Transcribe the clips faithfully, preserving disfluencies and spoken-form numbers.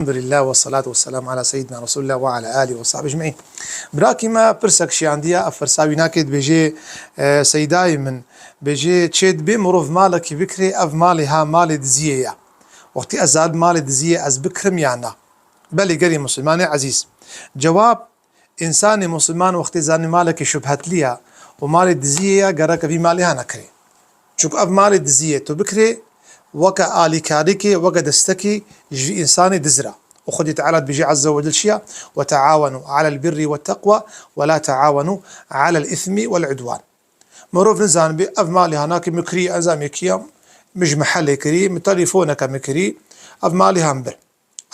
Elhamdulillah ve salatu ve selamu ala seyyidina Resulillah ve ala alihi ve sahbihi ecmaîn. Birakî me pirsek şiyandiye, ev pirsa wî nake, dibêje, e, seydayê min, bêje çê dibê mirov malekî bikirê, ev malê ha malê diziyê ye. Wextî ez zanibim malê diziyê ez bikirim ya na? Belê gelî misilmanê ezîz. Cewab, însanê misilman wextê zanî malekî şubhetli ye û malê diziyê ye, gereke vî malê ha nekirê. Çunku ev malê diziyê tu bikirê, weke alîkarîkê, weke destekî ji vî însanê diz re. Û Xwedî Teala dibêje Azze ve Cel şiya, "Ve teawenu alel birri ve teqwa ve la teawenu alel îsmi vel udwan." Mirov nizanibe ev malê ha nake min kirî, ez ê kiyam, min ji mihelê kirî, min telîfoneke min kirî, ev malê ha min bir.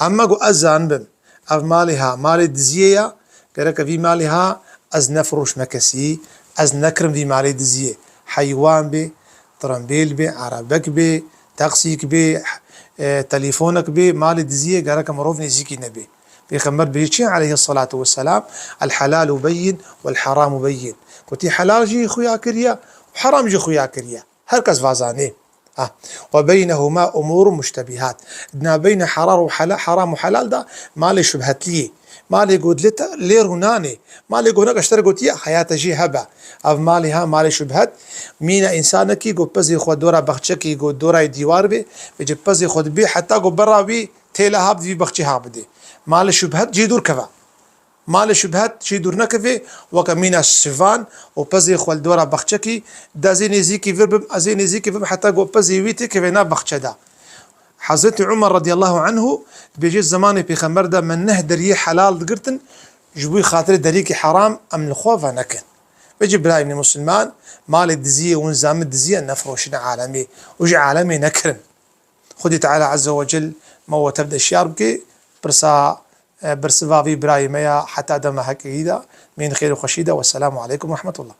Ema ku ez zanibim, ev malê ha, malê diziyê ya, gereke vî malê ha ez nefiroşime kesî, ez nekirim vî malê diziyê. Heywan bê, tirembêl bê, erebek bê, taksîk bê, e, telîfonek bê, malê diziyê gereke mirov nêzîkî nebê. Pêxember bêjî çi aleyhissalatu vesselam, "El helalu beyyin vel heramu beyyin." Gotî, helal jî xuya kiriye û heram jî xuya kiriye. Her kes vazanê. Ha. "Ve beynehuma umurun muştebihat." Di navbeyna herar û hela-, heram û helal de malê şubhetliyê. Malê ku dilê te lêr û nanê. Malê ku neke ji te re gotiye, heya te jî hebe. Ev malê ha, malê şubhet. Mîna însanekî ku pezê xwe dora baxçekî, ku dorayê dîwar bê, vêce pezê xwe dibê, heta ku bera wî têle ha bi vî baxçê ha bidê. Malê şubhet cî dûr keve. Malê şubhet jî dûr nekeve, weke mîna şivan û pezê xwe li dora baxçekî, de ez ê nêzîkî vir bim, ez ê nêzîkî vir bim, heta ku pezê wî têkeve nav baxçe de. Hezretî Umar radiyallahu anhu dibêje, zemanê Pêxember de me neh deriyê helal digirtin, ji bo xatirê deriyekî heram em li xwe venekin. Vêce birayê min musulman, malê diziyê û nizamê diziyê nefiroşine alemê û ji alemê nekirin. Xwedî Teala Azze ve Cel me we tev de şiyar bike, pirsa, e, bersiva vî birayê me ya heta dema hekî de, mîn xêr û xweşî de. Wesselamu aleykum ve rahmetullah.